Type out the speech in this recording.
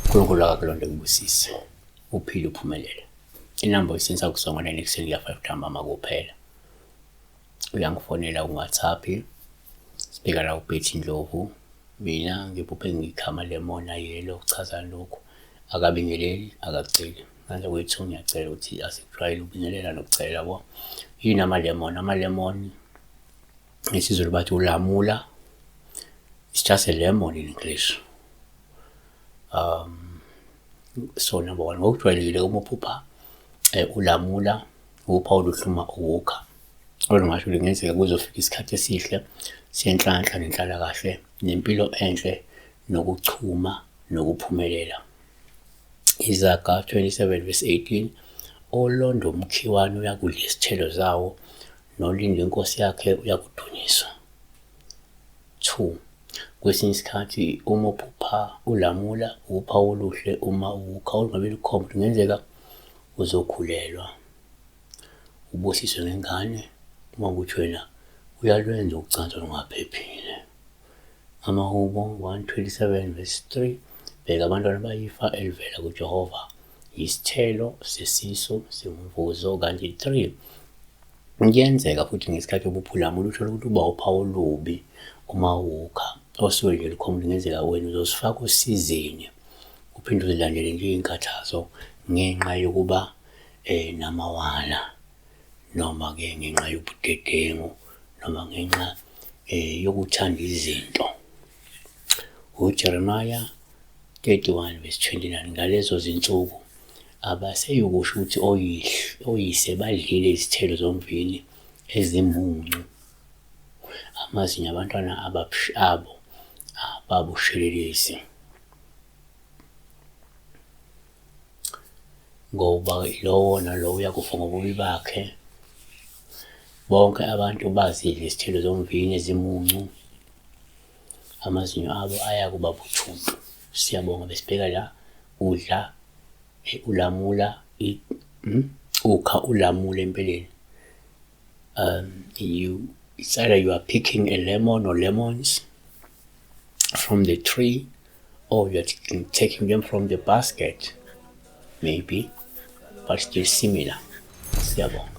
UNkulunkulu akakulonde kubusise, uphile uphumelele. Inamba oyisebenzisa kusonga 9 ekuseni kuya 5 ntambama kuphela. Uyangifonela ku-WhatsApp, sibheka la uBetty Ndlovu. Mina ngiphuphe ngikha amalemoni ayelo, kuchazani lokhu? Akabingeleli, akaceli. Manje kwethu ngiyacela ukuthi asikujwayele ukubingelela nokucela yabo. Yini amalemoni? Amalemoni ngesiZulu bathi ulamula. It's just a lemon in English. So number one, ngokujwayelekile uma uphupha ulamula, uphawu oluhluma ukukha. Olungasho kungenzeka kuzofika isikhathi esihle senhlanhla nenhlalakahle nempilo enhle nokuchuma nokuphumelela. Izaga 27 verse 18, olonda umkhiwane uyakudla izithelo zawo, nolinda inkosi yakhe uyakudunyiswa. 2, kwesinye isikhathi uma uphupha ulamula, uphawu oluhle uma ukha olungabe lukhomba kungenzeka uzokhulelwa, ubusiswe ngengane uma kuthi wena uyalwenza ucansi olungaphephile. Amahubo 127 verse 3, bheka abantwana bayifa elivela kuJehova, isithelo sesisu singumvuzo. Kanti 3, kuyenzeka futhi ngesikhathi ubuphulamula uthole ukuthi uba uphawu olubi uma ukha osuke nje lukhomba kungenzeka wena uzosifaka osizini, uphinde uzilandele nje iy'nkathazo ngenxa yokuba namawala, noma-ke ngenxa yobudedengu, noma ngenxa yokuthanda izinto. UJeremiah 31 verse 29, ngalezo zinsuku abaseyikusho ukuthi oyise badlile izithelo zomvini ezimuncu, amazinyo abantwana abo ababushelelezi. Ngoba lowo nalowo uyakufa ngobubi bakhe. Bonke abantu bazidla izithelo zomvini ezimuncu, amazinyo abo ayakuba buthuntu. Siyabonga, besibheka la udla ulamula, ukha ulamula empeleni. You, it's either you are picking a lemon or lemons from the tree, or you are taking them from the basket, maybe, but still similar. Siyabonga.